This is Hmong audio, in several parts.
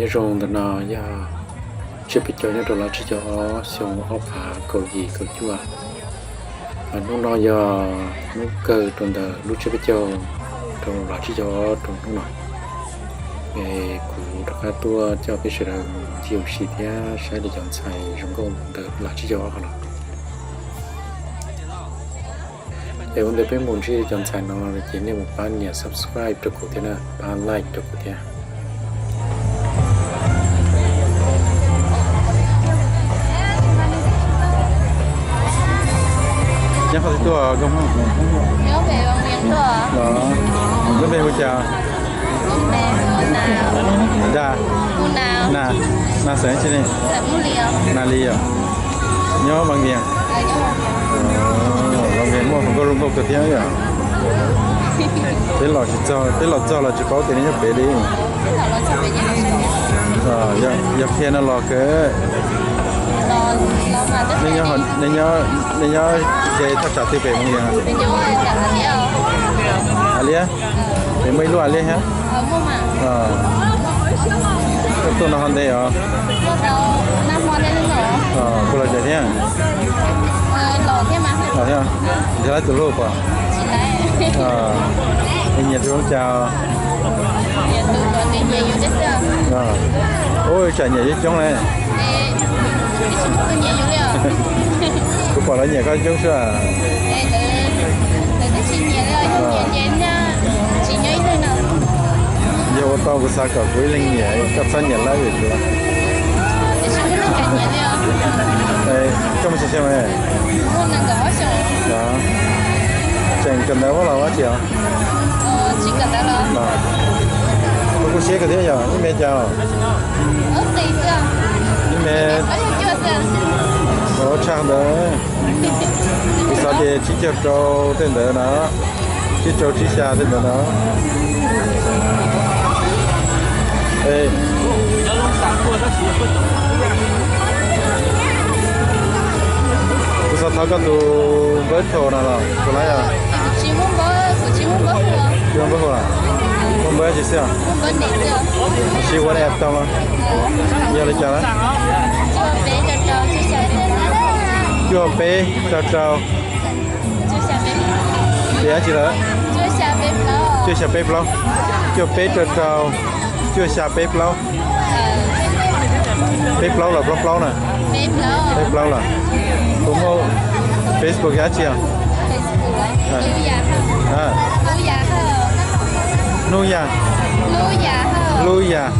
Nyob zoo, ntawm no yog tsiab peb caug nyob rau los tsib caug ob xyoo ob phav kaum yim kaum cuaj. Hnub no yog hnub kawg rau ntawm lub tsiab peb caug rau los tsib caug ob rau hnub no. Es kuv rov qab tuaj coj peb sawv daws mus ncig ua si thiab saib li cov ntxhais zoo nkauj ntawm los tsib caug ob qhov no. Es ua ntej peb mus ntsib cov ntxhais no ces nej mus pab nias subscribe rau kuv thiab na, pab like rau kuv thiab. Nyob qhov twg tuaj koj Hmoob? Lub npe hu cas? Da. Na, na xeem tsi ne? Na li os. Nyob Vaj Vias. Vaj Vias muaj hluas nkauj zoo nkauj kawg thiab yom. Peb los tsis txog, peb los txog los tsis paub tias nej nyob pem li. Yog qhia no los kawg. Nej nyob ze thaj tsam twg pem Vaj Vias? A Liab. Pem muaj ib lub A Liab thiab. Koj tuaj no ho ntev os. Puas los cas thiab? Los thiab. Nrhiav lawv tus hlub puas? Nyiam tus zoo cas? Ua tsam nyiam coob coob ne. Kuv pom lawv nyiam koj coob xwb. Yog ua tau kuv xav kom kuv ib leeg nyiam, koj txhob nyiam lawv vim kuv. Koj muaj tsis xyoo? Tseem kawm ntawv los dab tsi os? Kuv kuj siab kawg thiab yog ib me cas? Ib me, tshaj ntawd. Kuv xav tias tsib caug rau tej ntawd na, tsib rau tsib xya tej ntawd na. Kuv xav thov koj tus npawb thau no los puas laib os? Tsis muaj npawb hu los? Muaj npawb tsis xwb os? Siv WhatsApp tau los? Yog li cas lawm? Cuaj peb rau rau. Tias tsis lawm? Cuaj xya peb plaub. Cuaj peb rau rau. Cuaj xya peb plaub. Peb plaub los plaub plaub na? Peb plaub los. Kuv muaj Facebook dab tsi os? Hnub Yas. Hlub Yas.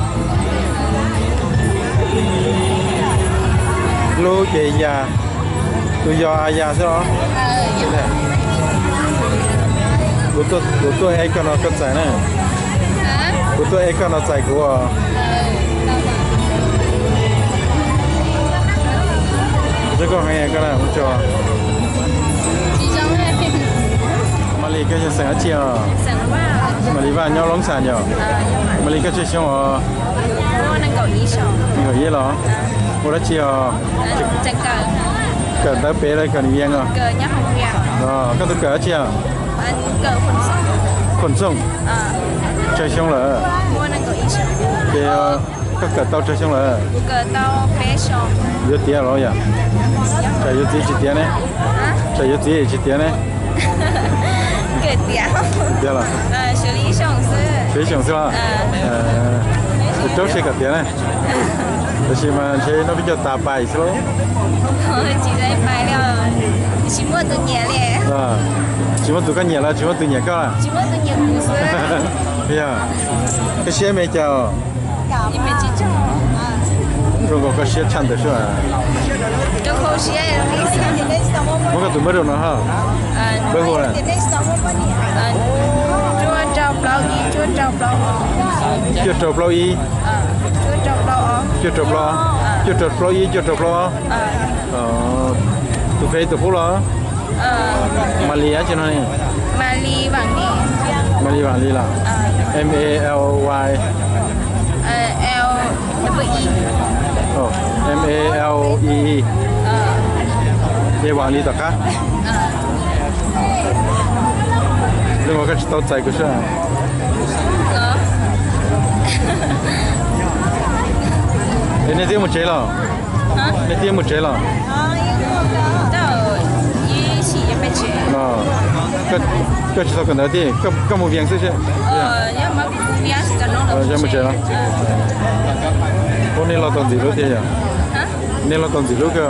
Hlub ces Yas. Tus yog A Yas xwb os. Kuv tuaj eb koj no koj txais na. Kuv tuaj eb koj no txais kuv os. Zoo koj heev koj na, ua tsaug. Mas Lis, koj yog xeem dab tsi os? Mas Lis Vaj nyob Loob Xas yom? Mas Lis, koj tsawg xyoo os? Nees nkaum ib los? Ua dab tsi os? Kawm ntawv pem los kawm nws yees os? Koj tus kawm dab tsi os? Khuam Txooj. Tsawg xyoo lawm? Ces koj kawm tau tsawg xyoo lawm? Yuav tiav los yom? Tsam yuav txiv tsis tiav ne? Tsam yuav txiv tsis tiav ne? Tiav los? Tshuav ib xyoos xwb los? Tus raub se kom tiav ne? Tab sis mas ntshe noj peb caug tas pais xwb lauj. Tsis muaj tus koj nyiam los tsis muaj tus nyiam koj? Yog, koj siab me cas? Zoo nkaus koj siab tshaj ntawd xwb. Muab koj tus npawb rau no ha. Npawb hu na. Cuaj rau plaub ib. Cuaj rau plaub, cuaj rau plaub ib, cuaj rau plaub ob. Tus phem tus qub los? Mas Lis dab tsi no ne? Mas Lis Vam Lis los? M A L Y. M A L E E. Ces Vam Lis tom qab. Zoo nkaus koj tsis tau txais kuv xwb. Nej twb mus tsev los? Nej twb mus tsev los? Koj tsis tau kawm ntawv tiag, koj mus Vias xwb thiab? Mus tsev los? Ua nej los tau ntxim hlub thiab yom? Nej los tau ntxim hlub kawg.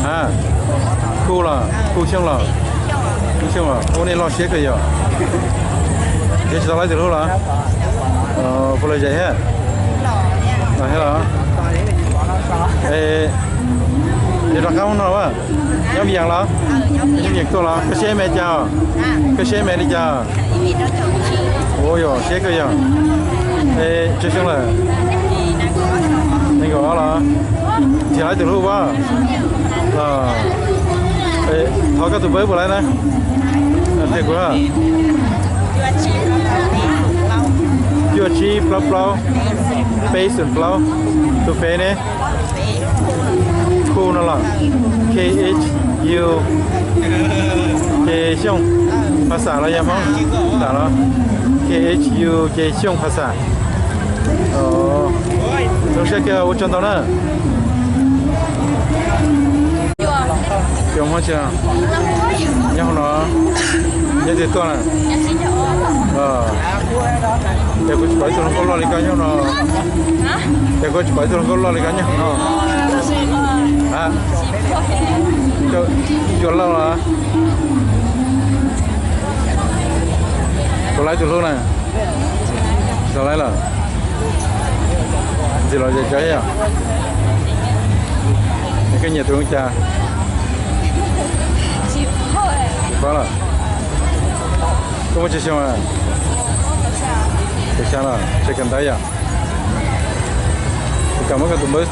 Ha, kuj los, kuj Xyooj los, kuj Xyooj los, ua nej loj siab kawg yom. Yog tsis tau lawv tus hlub los? Puas lawv zais thiab? Los thiab los? Es, yog rov qab mus no a, nyob Vias los? Nyob Vias tuaj los? Koj siab me cas? Koj siab me li cas? Ua yog siab kawg yog. Es tsawg xyoo lawm? Nees nkaum ob los? Nrhiav lawv tus hlub puas? Thov koj tus npawb puas lawv na? Qhia kuv. Cuaj tsib plaub plaub, peb xoom plaub. Tus Fev ne? Khu no los? K H U, ces Xyooj, phas xas los yog Hmoob tas los? K H U ces Xyooj phas xas. Zoo siab kawg, ua tsaug ntau na. Cov Hmoob tsis nyob hauv no, nyob twg tuaj na? Ces kuv tsis pom ib tug hluas nkauj loj li koj nyob no. Ces kuv tsis pom ib tug hluas nkauj loj li koj nyob no. Cua loj los? Puas lawv tus hlub na? Tsis tau lawv los? Ntxim los zem cov yom. Koj nyiam tus cas? Tsis paub los? Koj muaj tsawg xyoo? Kaum xya los? Tsis kawm ntawv yom? Kuv kam muab koj tus npawb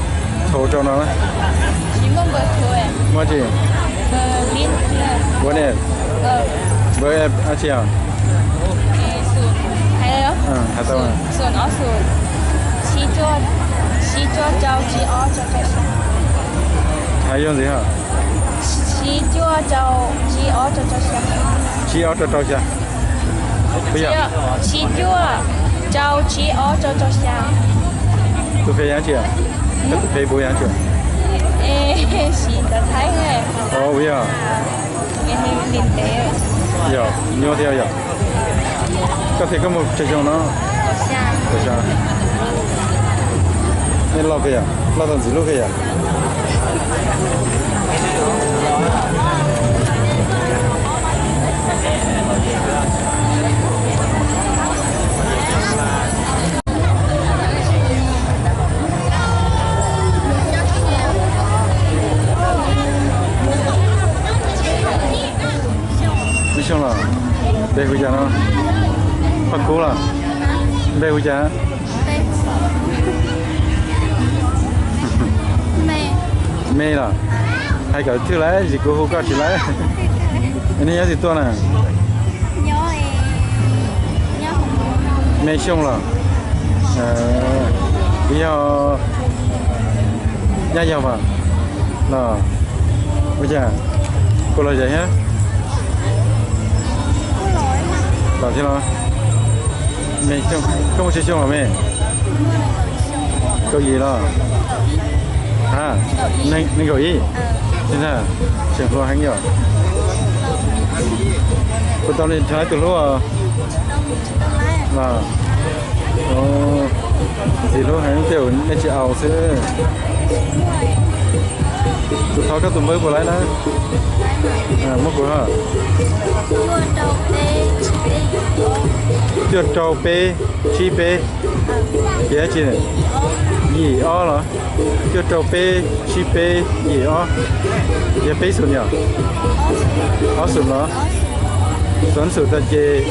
thau rau no na. Muaj tsis? Npawb app dab tsi os? Hais tau. Hais yog ntxiv ha. Tsib cuaj rau rau xya. Tsib ob rau rau xya. Puas yog? Tsib cuaj rau tsib ob rau rau xya. Tus Fev yog dab tsi? Koj tus Fev puas yog dab tsi? Siv ntawv Thaib. Puas yog? Yog, nyuaj thiab yog. Koj tias koj muaj tsawg xyoo no? Kaum xya. Nej loj kawg yom, loj tau ntxim hlub kawg yom. Ib Xyooj los? Npe hu cas no? Paj Kub los? Npe hu cas? Me los? Hais kom thwj lawm, kuv hu koj tsis lawm. Nej nyob twg tuaj na? Me Xyooj los? Kuv yog Nyab Yog mas. Los, ua cas kuv los zem thiab? Los thiab los? Me Xyooj, koj muaj tsawg xyoo los me? Kaum yim los? Ha, nees nkaum ib. Tseem hluas heev yom. Puas tau nrhiav tus hlub os? Ntxim hlub heev, tej zaum nej tsis aus xwb. Kuv thov koj tus npawb puas laib na? Muab kuv ha. Cuaj rau peb tsib peb yim ob los? Cuaj rau peb tsib peb yim ob. Yog peb xum niam? Ob xum los? Xov xum tag ces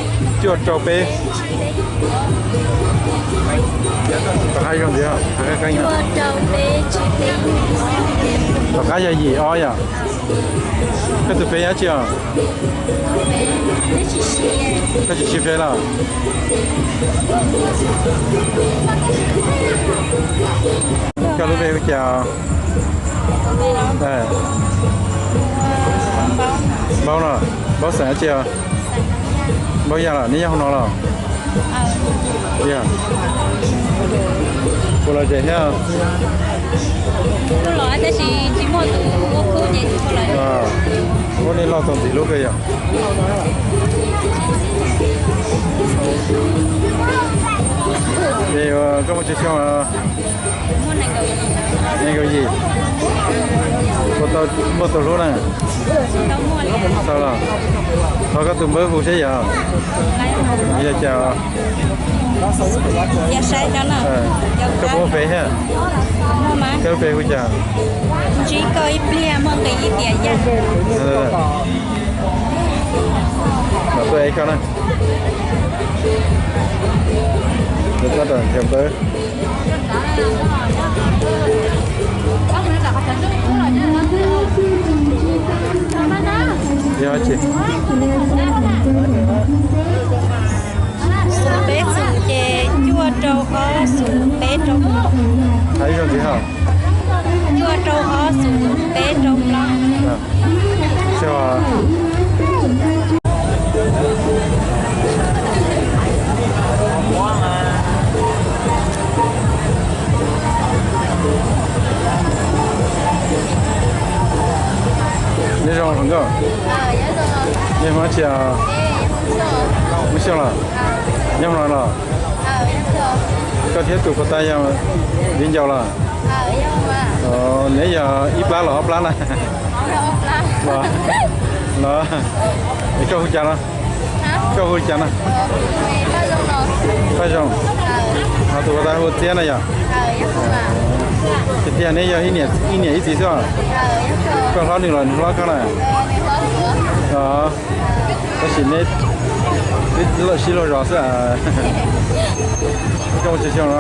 cuaj rau peb. Tom qab zoo ntxiv, tom qab yog yim ob yom. Koj tus peb nyob tsi os? Koj tsis siv peb los? Koj lub npe hu cas? Npaub no, Npaub xeem dab tsi os? Npaub Yaj los, neb nyob hauv no los? Yog. Puas lom zem thiab? Ua nej loj tau ntxiv lub kawg yom. Es koj muaj tsawg xyoo? Nees nkaum yim. Puas tau muaj tus hlub na? Tau los? Thov koj tus npawb hu saib yog. Yog cas? Koj puas muaj pes thiab? Koj lub pes hu cas? Los tuaj ev koj na. Kuv txhob rau nrhiav npawb. Yog tsis Xum peb xum ces cuaj rau ob xum peb rau plaub. Hais ib zaug ntxiv ha. Cuaj rau ob xum peb rau plaub. Nyob zoo hluas nkauj. Nej Hmoob tsi? Hmoob Xyooj los? Nyob no los? Koj thiab tus puag ta yog viv ncaus los? Neb yog ib plab los ob plab na? Los, es koj hu cas no? Koj hu li cas no? Paj Zoo. Ho tus puag ta hu Txiab no yog? Tiag tiag neb yog ib niam ib txiv xwb? Koj hlob nws los nws hlob koj na? Tab sis neb twb sib luag zos xwb. Koj muaj tsawg xyoo no?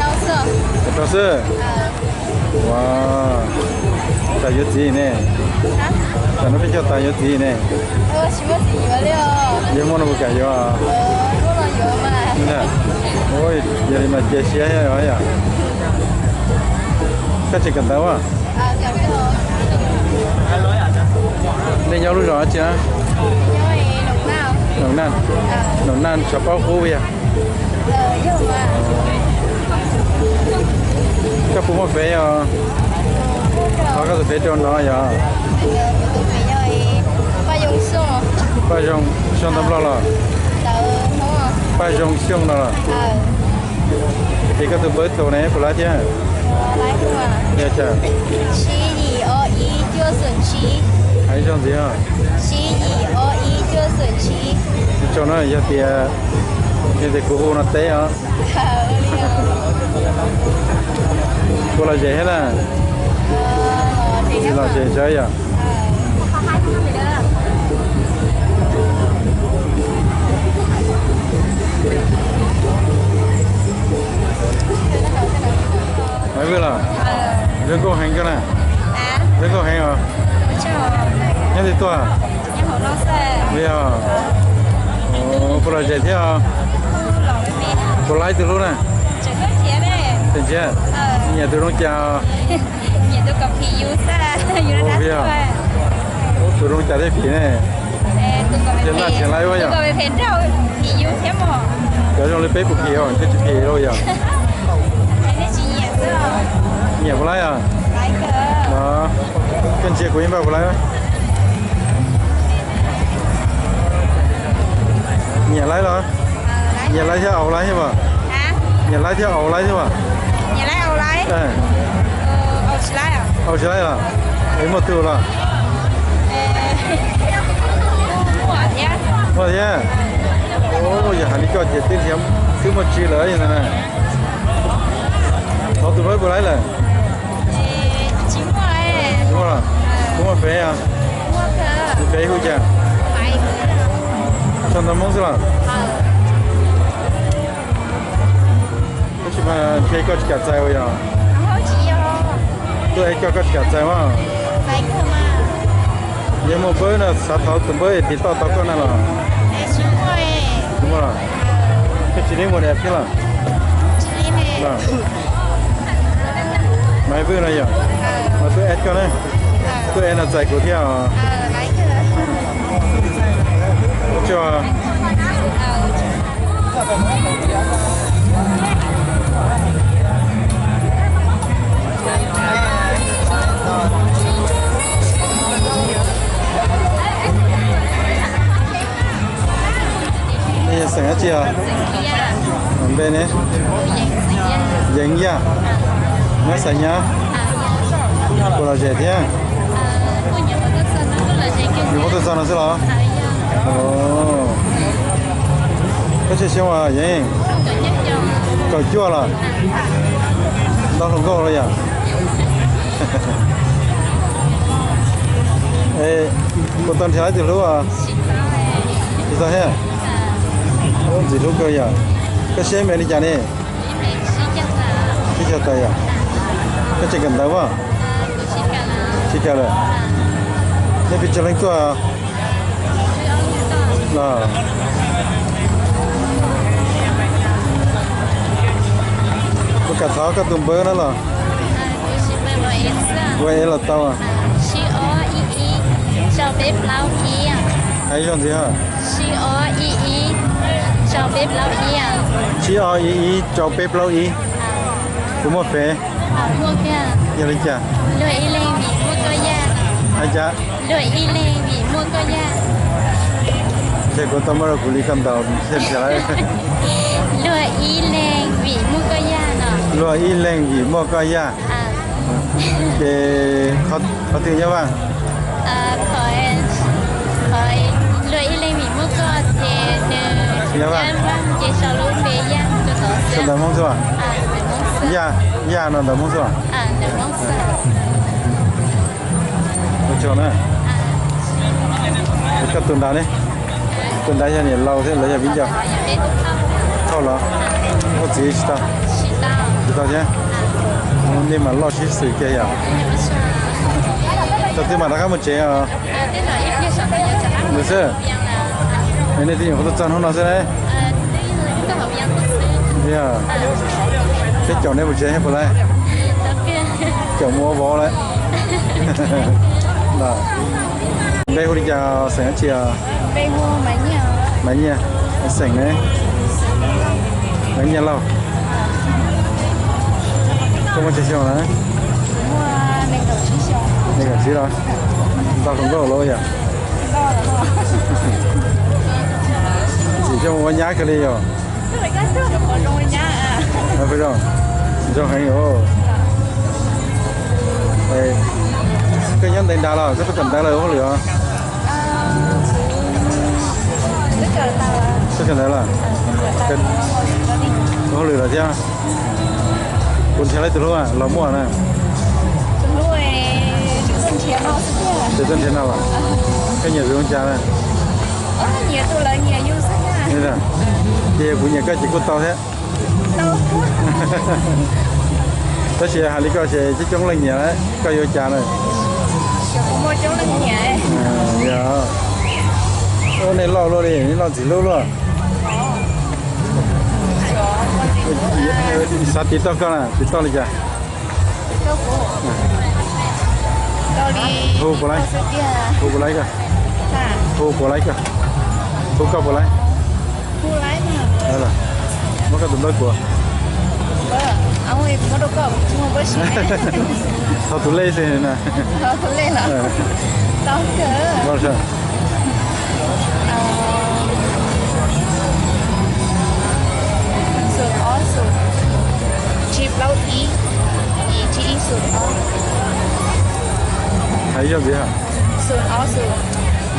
Kaum rau xwb. Ua, tas yuav txiv ne. Tam no peb cog tas yuav txiv ne. Yog muaj no kuv kam yuav. Yog li mas cia siab yom. Koj tseem kawm ntawv a? Nej nyob lub zos dab tsi na? Noom Naj, Noom Naj tshav pob kub yog. Koj puas muaj fev os? Thov koj tus fev rau no yog? Paj Zoo, Xyooj tau Nplog los? Paj Zoo Xyooj no los? Ces koj tus npawb thaum ne puas laib thiab? Hais ib zaug ntxiv. Tsaug no yog tias, yog tias kuv hu no teb os. Puas lom zem thiab na? Tsis lom zem tsawv yom. Maiv Vwj los? Zoo nkauj heev koj na. Zoo nkauj heev os. Nyob twg tuaj? Li os. Puas lom zem thiab os? Puas laib tus hlub na? Tseem ntsiab, nyiam tus zoo cas? Tus zoo cas thiaj phim ne? Yog naj tsis laib ua yom? Cov zoo li peb puas phim os, thiaj tsis phim lauj yom? Nyiam puas laib os? Koj ntsia kuv ib npaj puas laib? Nyiam laib los? Nyiam laib thiab aus laib thiab as? Nyiam laib thiab aus laib thiab as? Hauv tsis laib los? Es muaj tug los? Muaj thiab. Yog hais li koj ces twb nrhiav, twb muaj tsi lawm no na. Thov tus npawb puas laib lawm? Tsis muaj los? Kuv muaj fev os. Tus fev hu cas? Tso ntawv Hmoob xwb los? Tab sis mas ntshe koj tsis kam txais ua yog. Tuaj es koj, koj tsis kam txais mas. Yog muaj npawb no xav thov tus npawb tiv toj tau koj na los? Tsis muaj los? Koj tsis li mus daim thiab los? Mas pw no yog, mas tuaj es koj na, tuaj es no txais kuv thiab os. Ua tsaug. Nej yog xeem dab tsi os? Npe ne? Yeev Yaj. Nyob xeem Nyab. Puas lom zem thiab? Yus muab tuaj txog no xwb los? Koj tsawg xyoo os Yeev? Kaum cuaj los? Ntau hluas nkauj los yom? Es puas tau nrhiav ib tug hlub os? Tsis tau thiab. Ntxim hlub kawg yom. Koj siab me li cas ne? Sib caug tas yom. Koj tseem kawm ntawv mas? Tsis kawm lawm. Nej pes tsawg leej tuaj? Los, puas kam thov koj tus npawb na los? Ua es los tau. Hais ib zaug ntxiv os. Tsib ob ib ib rau peb plaub ib. Kuv muaj fev. Yog li cas? Hais cas? Ces kuv tau muaj rau kuv li koj ntaus thiaj nrhiav. Luag ib leeg vim muaj koj yaj. Ces qhov twg nyob Vaj? Luag ib leeg vim muaj koj ces nws nyob Vaj ces sau lub npe Yaj rau tod xwb. Ntawv Hmoob xwb as? Yaj, Yaj no ntawv Hmoob xwb as? Ua tsaug na. Koj tus nrad ne? Tus nrad yog niam laus thiab los yog viv ncaus? Thauj los? Ua txiv tsis tau? Tsis tau thiab. Nej mas loj sib xws kiag yom. Tau twb mam rov qab mus tsev os. Mus xwb. Nej twb nyuam qhuav tuaj txog hnub no xwb ne. Thiab caum nej mus tsev thiab puas laib? Caum mus ua vauv lawm. Npe hu li cas, xeem dab tsi os? Maiv Nyiaj. Xeem ne? Maiv Nyiaj Lauj. Koj muaj tsawg xyoo na? Nees nkaum tsib los? Ntau hluas nkauj los yom? Ntxim coj mus ua nyab kawg li yom? Zoo heev. Koj nyob ntev nrad los koj tuaj kawm ntawv lawm ua hauj lwm os? Tuaj kawm ntawv lawm? Ua hauj lwm lawm thiab? Kuv nrhiav lawv tus hlub los muaj na. Ces tuaj nrhiav no los? Koj nyiam tus zoo cas na? Ces kuv nyiam koj ces kuj tau thiab. Tab sis hais li koj ces coob coob leej nyiam, koj yuav cas na? Nej loj luaj li, nej loj ntxim hlub luaj. Xav tiv toj koj na, tiv toj li cas? Hu puas laib? Hu puas laib koj? Hu puas laib koj? Hu koj puas laib? Muab koj tus npawb kuv. Thov tus lej xwb na. Xum ob xum, tsib plaub ib, ib tsib ib xum ob. Yog ntxiv hais. Xoom ob xoom,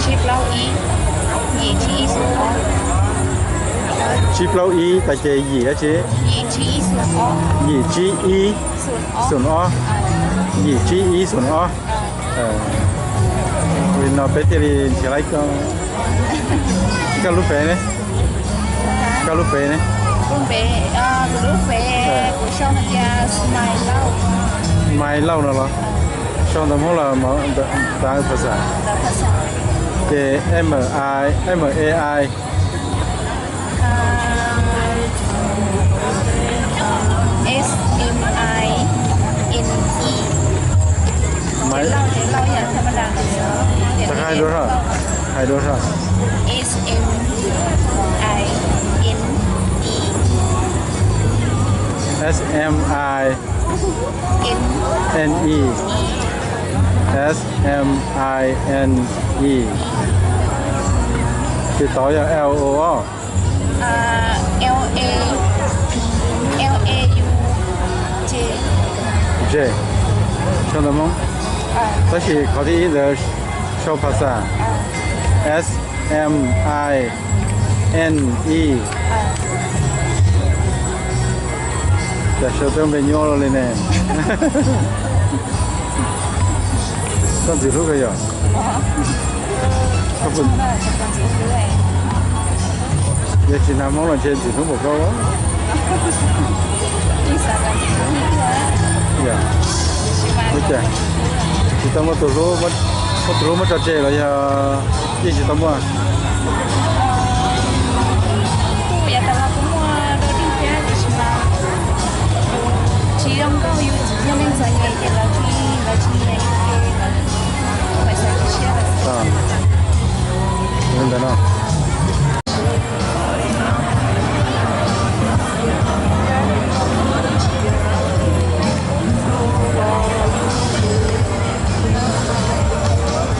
tsib plaub ib, yim tsib ib xoom ob. Tsib plaub ib tas ces yim dab tsi? Yim tsib ib xoom ob. Yim tsib ib xoom ob. Yim tsib ib xoom ob. Li no peb thiaj li nrhiav lawm koj. Koj lub pem ne? Koj lub pem ne? Kuv lub pem, kuv sau hais tias Smile Lauj. Smile Lauj no los? Sau ntawv Hmoob los ntawv phas xas? Ces M I, M A I. S M I N E. Hais dua, hais dua. S M I N E. S M I N E. S M I N E. Ces tod yog L O. L A, L A U J. J, sau ntawv Hmoob. Tab sis qhov thib ib ntawd sau phas xas. S M I N E. Cas sau tau npe nyuaj li ne. Koj ntxim hlub koj yog? Yog tsis hnav Hmoob los ntshe ntxim hlub npaum koj. Ua cas tsis tau muaj tus hlub, muaj tus hlub muab tso tseg los yog yeej tsis tau muaj? Kuj yav tas los kuj muaj dua dig thiab, tiam sis mas tsis zoo nkauj, yus yog neeg txom nyem ces lawv tsis, lawv tsis nyiam yus ces lawv pais xav tus tshiab lawm. Li ntawd no.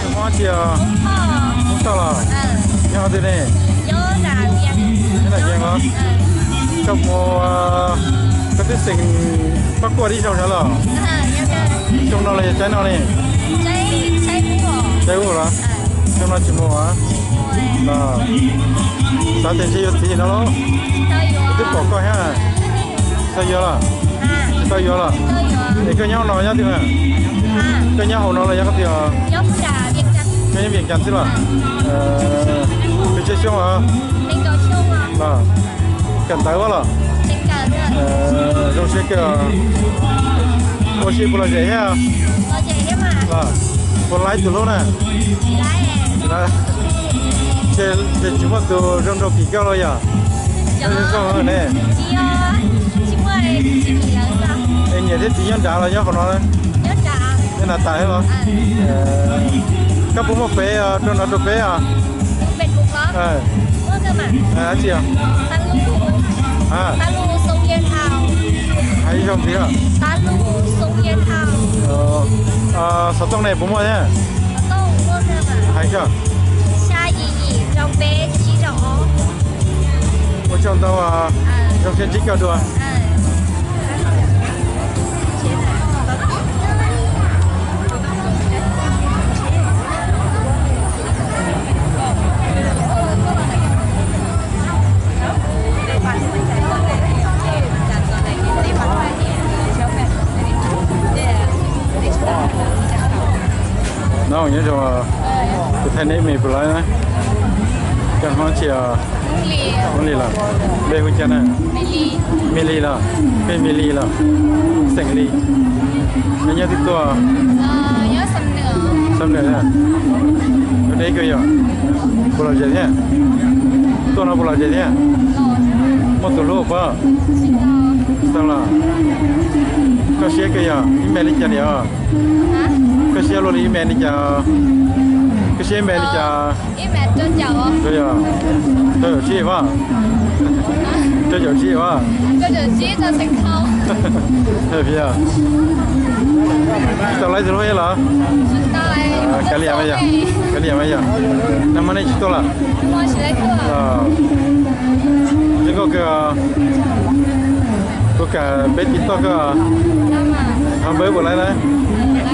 Hmoob tsis, Hmoob toj los? Nyob qhov twg ne? Nyob Nam Vias los? Koj mus, koj twb xeem Pab Kuaj tib zoo sav los? Xyoo no los yog tsaib no ne? Tsaib ub los? Xyoo no tsis mus. Xav tias ntshe yuav txiv no los? Twb pom koj thiab. Tau yuav los? Tau yuav los? Es koj nyob no nyob twg? Koj nyob hauv no los yog koj twg? Koj nyob Vias Cas xwb los? Pes tsawg xyoo os? Kawm ntawv los? Zoo siab kawg. Ua si puas lom zem thiab? Puas laib tus hlub na? Ces tsis muaj tus zoo nraug phim koj los yog? Zoo ne. Es niam thiab txiv nyob nrad los nyob qhov no? Nyob nrad tas thiab los? Koj puas muaj peb rau nrad rau peb os? Dab tsi os? Hais zoo ntxiv. Xov tooj ne puas muaj thiab? Hais koj. Ua tsaug ntau, zoo siab ntsib koj dua. No nyob zoo, kuv thaij neb me puas lawv na. Koj Hmoob tsi os? Hmoob Lis los? Npe hu cas na? Me Lis los? Peb Me Lis los? Xeem Lis. Nyob twg tuaj? Xam Nwm. Ua deb kawg yog? Puas lom zem thiab? Tuaj no puas lom zem thiab? Muaj tus hlub puas? Tsis tau los? Koj siab kawg yog? Ib me li cas li os? Koj siab luaj li ib me li cas? Koj siab ib me li cas? Rau caum tsib vas? Rau caum tsib vas? Tsis tau laib tus hlub los? Kav liam mas yog, kav liam mas yog. Nag hmo nej tsis tuaj los? Zoo nkauj kawg. Kuv kam peb tiv toj koj. Thov npawb puas laib na?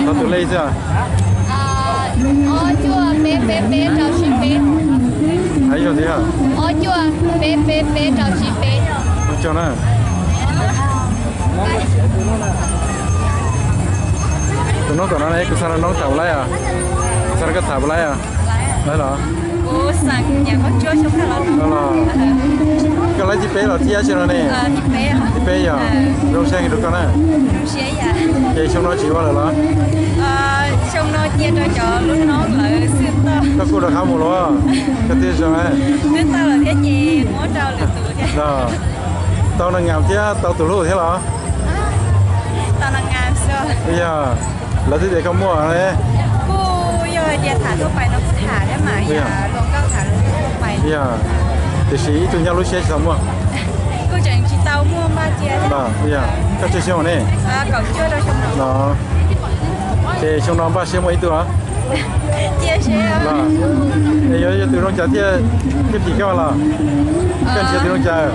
Thov tus lej xwb. Peb peb rau tsib peb. Hais ib zaug ntxiv. Ob cuaj peb peb peb rau tsib peb. Ua tsaug na. Tus noob tom no ne, kuv xav nrog noob tham puas laib os? Kuv xav nrog koj tham puas laib os? Laib los? Los. Koj laib thib peb los thib ib xyoo no ne? Thib peb yog. Zoo siab rau koj na. Ces xyoo no tsis ua lawm los? Koj kuj rov qab mus los? Koj twb zoo. Tau naj ngam thiab tau tus hlub thiab los? Yog, lawv twb tias koj muaj ne. Yog, tiam sis ib tug nyob lub siab tsis tau muaj. Koj tsawg xyoo ne? Los, ces xyoo no npaj siab muaj ib tug los? Los, es yuav yog tus zoo cas thiaj, thiaj phim koj los? Koj nrhiav tus zoo cas?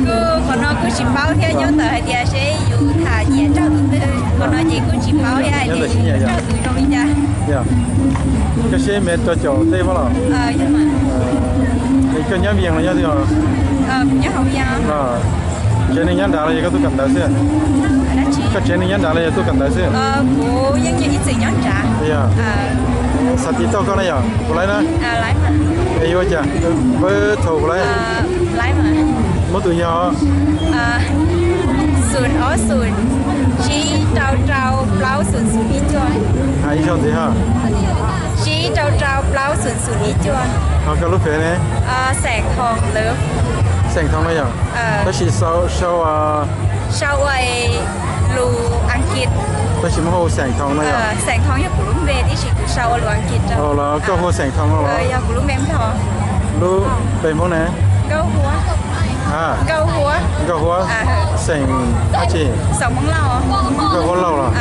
Kuv qhov no kuj tsis paub thiab, nyob ntawm hais tias seb yus tham nyiam nrog tus twg, qhov no ces kuj tsis paub thiab hais tias nrog tus zoo li cas. Koj seb me rau caum tej mab los? Es koj nyob Vias los nyob twg os? Tsev neeg nyob nrad los yog koj tuaj kawm ntawv xwb? Koj tsev neeg nyob nrad los yog tuaj kawm ntawv xwb? Xav tiv tauj koj na yog puas laib na? Es yuav cas, pab thaum puas laib? Muab tus yog hais ib zaug ntxiv ha. Ho koj lub fev ne? Xeem Thoo no yog, tab sis sau, sau ua lus Askiv. Tab sis muab hu Xeem Thoo no yog? Xeem Thoo yog kuv lub npe, tiam sis kuv sau ua lus Askiv rau. Los koj hu Xeem Thoo no los? Yog kuv lub npe Nplog. Lub npe Hmoob ne? Nkauj Huab. Nkauj Huab. Xeem dab tsi? Xeem Hmoob Lauj. Nkauj Huab Lauj los?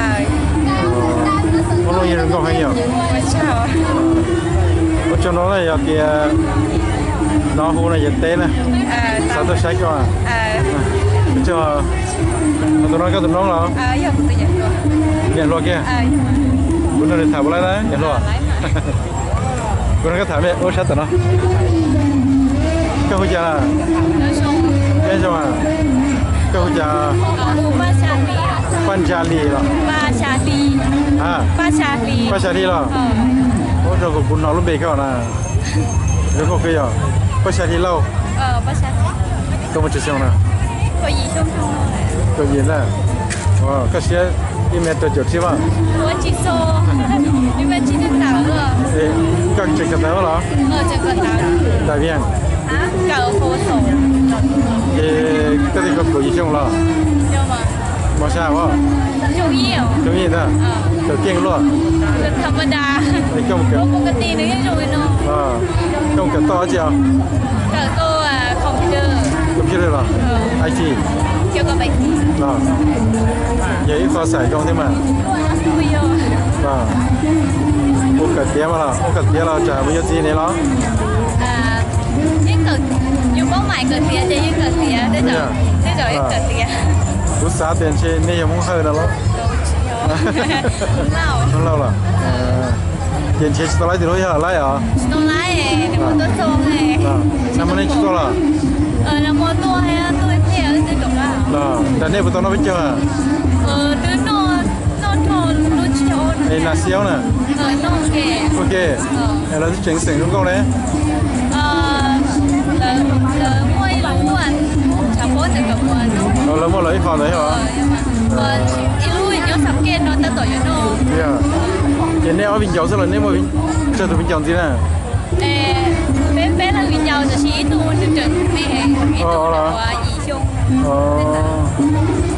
Hmoob Lauj yeej zoo nkauj heev yog. Ua tsaug no na, yog tias hnov hu no ces teb na. Xav tuaj saib koj. Ua tsaug. Tus no koj tus noob los? Niam hluas kiag. Kuv nrog nws tham puas laib na niam hluas? Kuv nrog koj tham me ub sab tom no. Koj hu cas? Peb zoo. Koj hu cas? Paj Ntsa Lis los? Paj Xya Hli los? Ub, zoo kuv hnov lub npe koj na. Zoo nkauj kawg yog. Paj Xya Hli Lauj. Koj muaj tsawg xyoo na? Kaum yim na. Koj siab ib mev rau caum tsib mas? Koj tseem kawm ntawv los? Ntawm Vias. Ces koj twb kaum yim xyoo los? Mos zaj os? Zoo ib ntag. Kawm keej luaj. Koj mus kawm toj dab tsi os? Computer los? I T. Yog ib qho xaim zoo thiab mas. Ua kawm tiav mas los, ua kawm tiav los tsam mus yuav txiv ne los? Kuv xav tias ntshe nej yog Hmoob Hawj no los? Hmoob Lauj los? Ces ntshe tsis tau laib tus hlub yog laib os? Nag hmo nej tsis tuaj los? Nram nej puas tau noj peb caug? Es nas xiaub na? Ok. Lawv twb tseem xeem zoo nkauj ne. Lawv muaj lawv ib qho ntawd os. Ces nej ob viv ncaus xwb los nej muaj tsawg tus viv ncaus ntxiv na?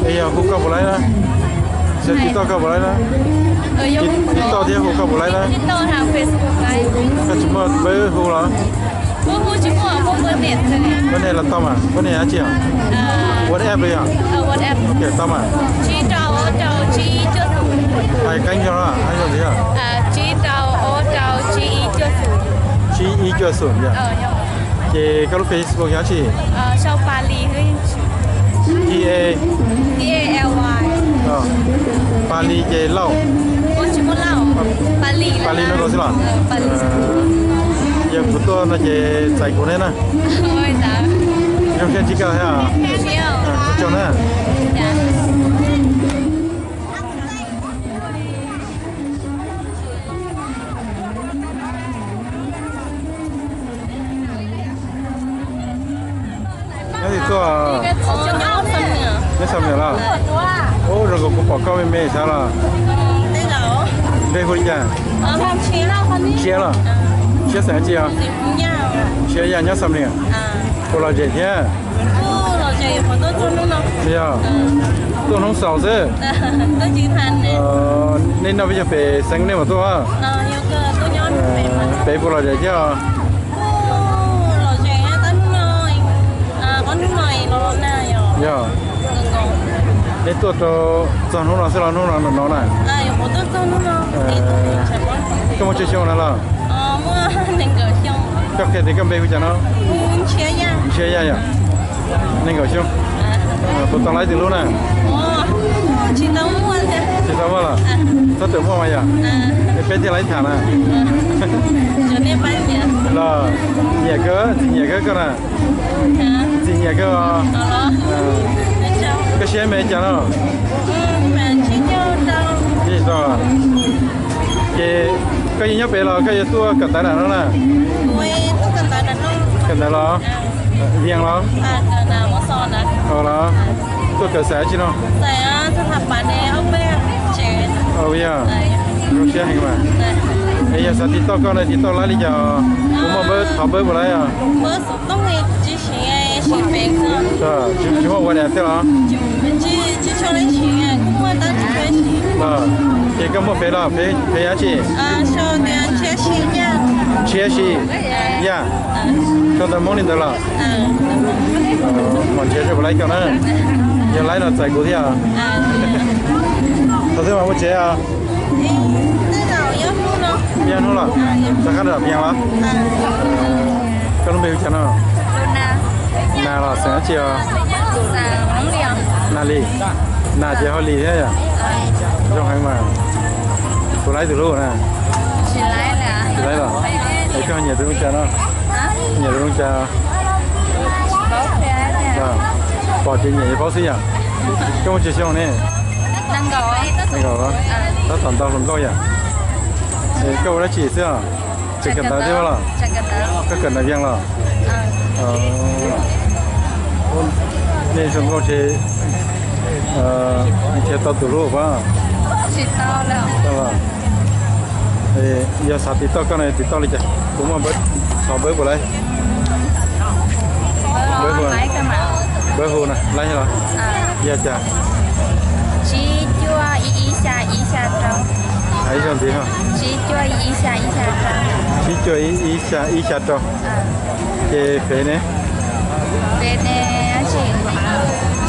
Es yog hu koj puas laib na? Tiv toj koj puas laib na? Tiv toj thiab hu koj puas laib na? Koj tsis muaj peb hu los? Peb nej los tau mas, peb nej dab tsi? WhatsApp los yog? Tau mas. Hais qeeb zog, hais zog ntxiv. Tsib ib cuaj xoom yog. Ces koj lub Facebook yog dab tsi? T A, Pali ces Lauj. Pab Lis no xwb los? Yog kuv tuaj no ces txais kuv ne na. Zoo siab ntsib koj thiab. Ua tsaug na. Nyob twg tuaj? Nyob Xam Nuam los? Ub, zoo nkaus kuv pom koj me me xav los. Npe hu li cas? Ntshiab los? Ntshiab xeem tsi os? Ntshiab Yaj nyob Xam Nuam. Puas lom zem thiab? Yog, tuaj hnub xaus xwb. Nej noj peb caug pem xeev nej mam tuaj. Pem puas lom zem thiab os? Yog, nej tuaj rau txog hnub no xwb los hnub no no na? Koj muaj tsawg xyoo na los? Koj qhia tias koj npe hu cas no? Ntshiab Yaj yom. Nees nkaum xyoo. Puas tau laib tus hlub na? Tsis tau muaj los? Txhob txwm muaj mas yom. Es peb thiaj laib tham na. Los, nyiam kawg, ntxim nyiam kawg koj na. Ntxim nyiam kawg os. Koj siab me cas no? Tsis tau. Ces koj yeej nyob pem los koj yuav tuaj kawm ntawv nram no na? Kawm ntawv los? Vias los? Los, tuaj kawm xaim dab tsi no? Yog, zoo siab heev mas. Es yog xav tiv tauj koj no tiv tauj laib li cas? Kuv muaj npawb, qhov npawb puas laib os? Tsis muaj ua li thiab los? Ces koj muaj fev los? Fev dab tsi? Ntshiab Yaj. Sau ntawv Hmoob li ntawd los? Mam nrhiav seb puas laib koj na. Yog laib no txais kuv thiab. Thaum twg mam mus tsev os? Yog hnub los? Rov qab nram Vias los? Koj lub npe hu cas no? Nas los xeem dab tsi os? Nas Lis. Nas ces ho Lis thiab yom? Zoo heev mas. Puas laib tus hlub na? Tsis laib los? Es koj nyiam tus zoo cas no? Nyiam tus zoo cas? Pom ces nyiam paub xwb yom. Koj muaj tsawg xyoo ne? Nees nkaum. Tab tom ntaus hluas nkauj yom. Koj ua dab tsi xwb os? Tseem kawm ntawv thiab los? Koj kawm ntawv Vias los? Nej zoo nkauj ces nrhiav tau tus hlub pab. Yog xav tiv tauj koj no tiv tauj li cas? Kuv muaj qhov npawb puas laib? Npawb hu na, laib los? Yog cas? Tsib cuaj ib ib xya ib xya rau. Hais ib zaug ntxiv. Tsib cuaj ib ib xya ib xya rau. Tsib cuaj ib ib xya ib xya rau. Ces fev ne? Fev ne,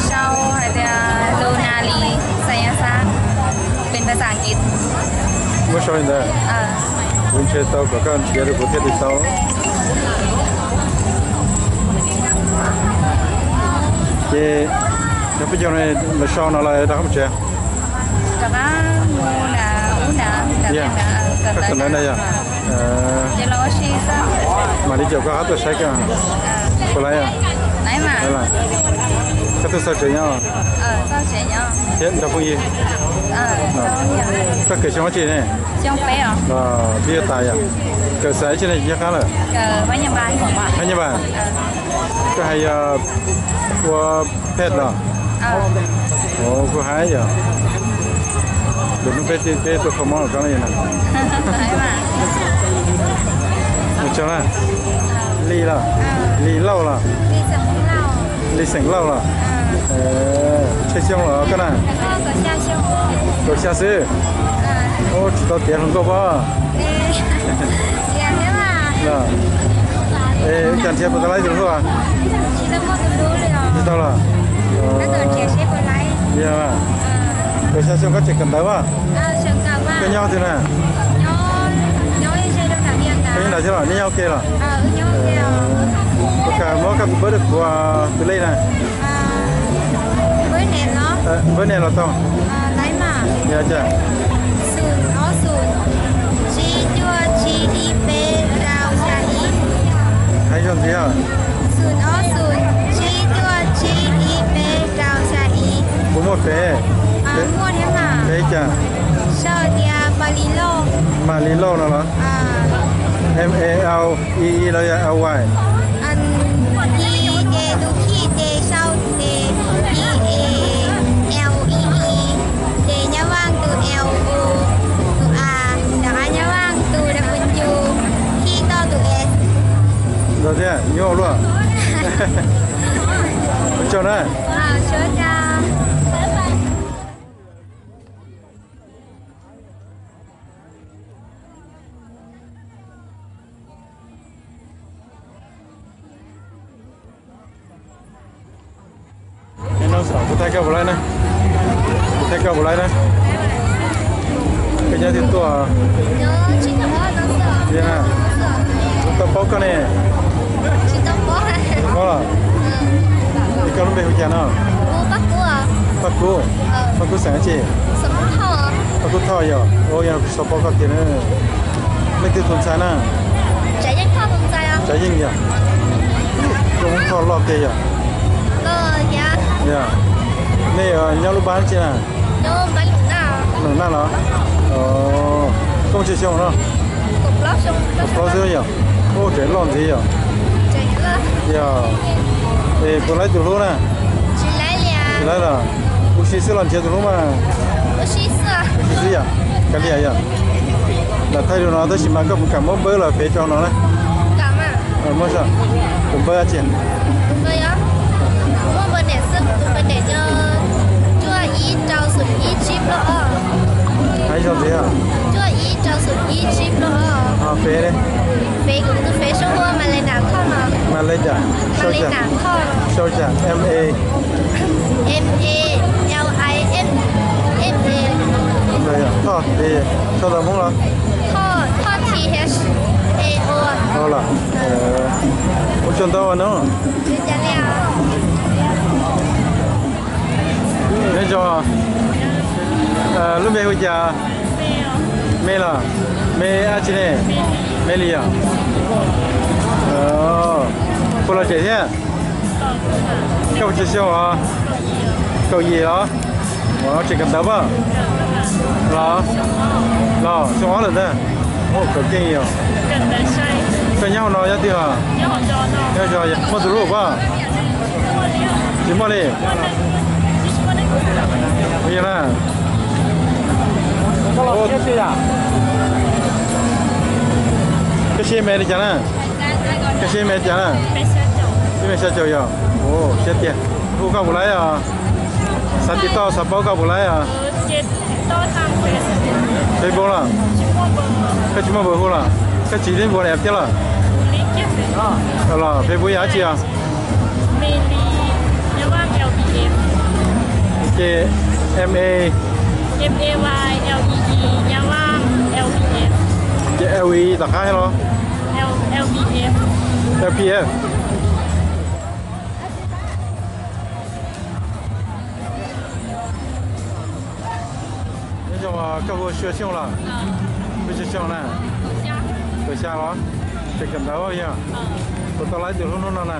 sau hais tias Luna Lis xeem Yaj Xab, pem npawb xas kiv. Muab sau li ntawd. Kuv nrhiav tau kom koj nrhiav rau kuv thiaj li tau. Ces cov peb caug no lawv sau no los rov qab mus tsev? Koj kawm ntawv na yog? Mam li caum koj qab tuaj saib koj. Puas laib? Koj tuaj xauj tsev nyob thiab nrog phooj ywg? Koj kawm xyoo dab tsi ne? Twb yuav tas yom? Kawm xaim dab tsi ne nyob qab lawm? Hab nyab npas. Koj hais yog ua ped los? Kuj hais yog. Lwm hnub peb, peb tuaj kho mob koj na. Mus tsaug na. Li los? Li Lauj los? Li xeem Lauj los? Tsawg xyoo los koj na? Kaum xya xwb. Tsis tau tiav hluas nkauj pob? Cas nrhiav puas tau laib tus hlub? Tsis tau los? Yog, kaum xya xyoo koj tseem kawm ntawv pob? Koj nyob twg na? Koj nyob nram thiab los? Nej nyob ua ke los? Puas kam muab koj tus npawb rau kuv tus lej na? Npawb ne los tau? Yog cas? Tsib cuaj tsib ib peb rau xya ib. Hais zoo ntxiv os. Xoom ob xoom tsib cuaj tsib ib peb rau xya ib. Puas muaj fev? Muaj thiab mas. Fev cas? Sau tias Malis Lauj. Malis Lauj no los? M A L I E los yog L Y? I ces tus khij ces sau ces P A L E E, ces Nyab Vaj tus L U, tus A, rov qab Nyab Vaj tus W, khij toj tus S. Ntau thiab nyuaj luaj. Ua tsaug na. Kuv thaij koj puas laib na. Kuv thaij koj puas laib na. Koj nyob twg tuaj? Kuv tau paub koj ne. Paub los? Es koj lub npe hu cas no? Paj Kub. Paj Kub xeem dab tsi? Paj Kub Thoj yog. Ua yog kuv tsis tau paub koj tiag na. Leej twg tus ntxhais na? Tsav Yeej yog. Zoo Thoj loj tiag yog. Nej nyob lub npab tsi na? Num Naj los? Koj muaj tsawg xyoo no? Kaum plaub xwb yog. Ua tseem loj ntxiv yog. Yog. Es puas laib tus hlub na? Tsis laib los? Ua si xwb los nrhiav tus hlub mas? Ua si xwb yog. Kav liam yog. Lam thaij lus no tab sis mas koj puas kam muab npawb los fev rau no na? Muab, tus npawb dab tsi? Hais zoo ntxiv. Fev, Malena, sau cas? M A, M A L I N A. Thoj, sau tau Hmoob los? Thoj, T H A O. Los. Ua tsaug ntau no. Nyob zoo. Lub npe hu cas? Me los? Me dab tsi ne? Me Lis yog. Puas lom zem thiab? Koj puas tsis xyoo os? Kaum yim los? Tseem kawm ntawv pab? Los, los xyoo ob lawm ntag. Kawm keej yog. Koj nyob hauv no nyob twg os? Nyob zos, muaj tus hlub pab? Tsis muaj li. Yog na. Koj siab me li cas na? Koj siab me li cas na? Siab me xya caum yog. Siab tiag. Hu koj puas laib os? Xav tiv tauj xav paub koj puas laib os? Facebook los? Koj tsis muaj npawb hu los? Koj tsis li npua li thiab los? Los Facebook yog dab tsi os? Ces M A, ces L V tom qab los? L P F. Nyob zoo, koj hu xyoo los? Hu xyoo na? Kaum xya los? Tseem kawm ntawv yog? Puas tau laib tus hlub hnub no na?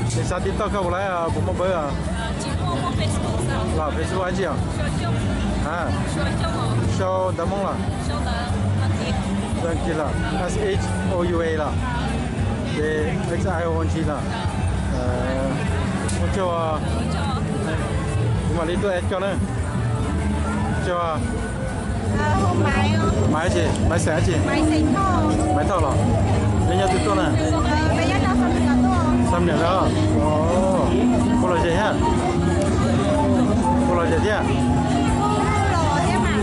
Es xav tiv tauj koj puas laib, puas muaj npawb? Los Facebook dab tsi os? Sau ntawv Hmoob los? Ntawv Kiv los? S H O U A los? Ces X I O N G los? Ua tsaug, kuv mam li tuaj add koj na. Ua tsaug. Maiv dab tsi? Maiv xeem dab tsi? Maiv Thoj los? Nej nyob twg tuaj na? Xam Niam los? Puas lom zem thiab? Puas lom zem thiab?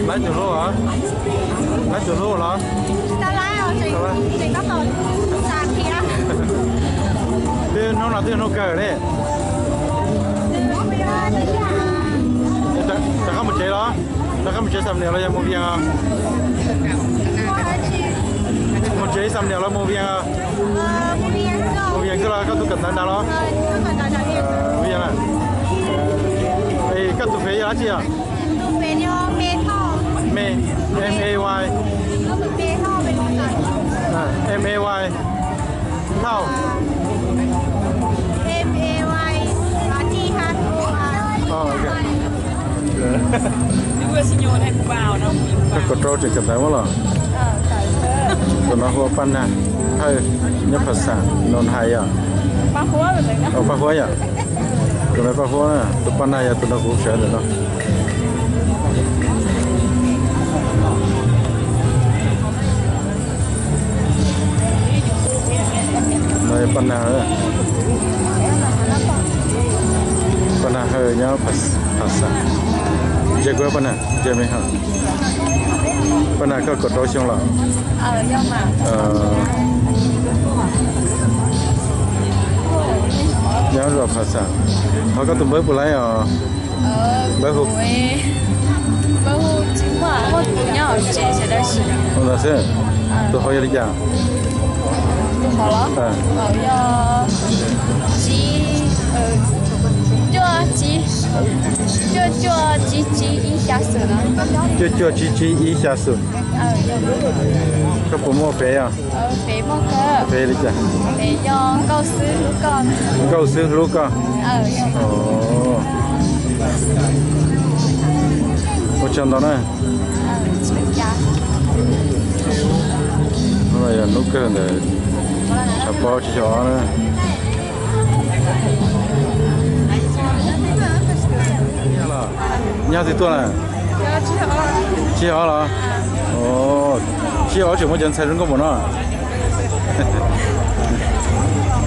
Laib tus hlub os? Laib tus hlub los? Twb hnub no twb hnub kawg li. Rov qab mus tsev los? Rov qab mus tsev Xam Niam los yog mus Vias? Mus tsev Xam Niam los mus Vias? Mus Vias xwb los? Koj tus kawm ntawv ntawd los? Vias na. Es koj tus fev yog dab tsi os? M A Y. M A Y. Thauj. Koj kom rau tseem kawm ntawv muab los. Tus no hu ua Paj Nag Hawj, nyob Phas Xam, Noos Hais yom. Paj Huab yom. Tus no Paj Huab, tus Paj Nag yog tus no kuv sawv ntawm no. No yog Paj Nag, Paj Nag Hawj nyob Phas Xam. Ntsia kuv Paj Nag, ntsia me hawm. Paj Nag koj kaum rau xyoo los? Nyob zos Phas Xam. Qhov koj tus npawb puas laib os? Npawb hu, tus nyob hauv tsev sawv daws xwb. Tus hauv yog li cas? Cuaj cuaj tsib tsib ib xya xoom. Koj puas muaj fev os? Fev li cas? Nkauj xwb hlub koj. Ua tsaug ntau na. Hnub no yog hnub kawg ntawm tshav pob tsib caug ob na. Nyob twg tuaj na? Tsib caug ob los? Tsib caug ob tseem muaj cov ntxhais zoo nkauj npaum no.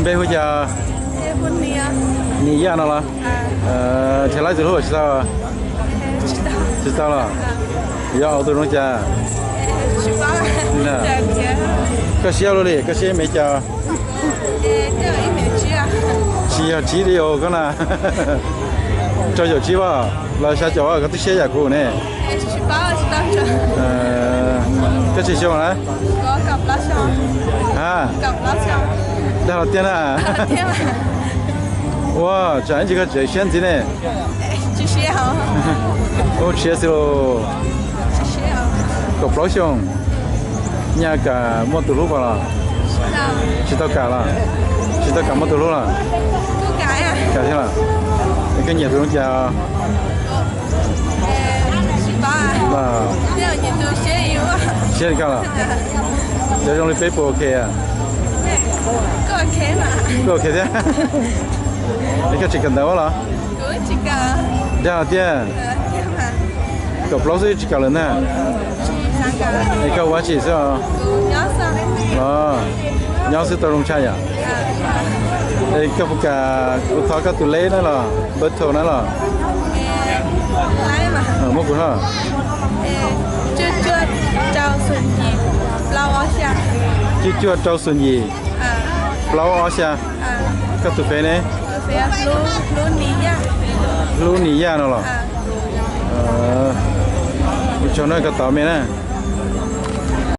Npe hu cas? Nim Yaj no los? Nrhiav laib tus hlub tsis tau? Tsis tau los? Yog tus zoo cas? Koj siab luaj li, koj siab me cas? Tsis yog tsib li os koj na. Rau caum tsib los xya caum, koj twb siab yam kuv ne. Koj tsawg xyoo na? Ha, dag los tiag na. Ua, tsam ib ntsis koj tseem siab ntxiv ne. Ua, tshiab xwb los. Kaum plaub xyoo, nyaj kam muaj tus hlub pas los? Tsis tau kam los? Tsis tau kam muaj tus hlub los? Kam thiab los? Es koj nyiam tus zoo cas? Siab li koj los? Cov zoo li peb puas ok? Kuj ok thiab. Es koj tseem kawm ntawv ua los? Dag tiag. Kaum plaub xwb tsis kam lawm ntag. Es koj ua dab tsi xwb os? Los nyob xwb tau zoo tshaj yom. Es koj puas kam kuv thov koj tus leb na los, npawb thau na los? Muab kuv no. Cuaj cuaj rau xoom yim, plaub ob xya. Koj tus fev ne? Hlub Nim Yaj no los? Ua tsaug na, koj tos me na.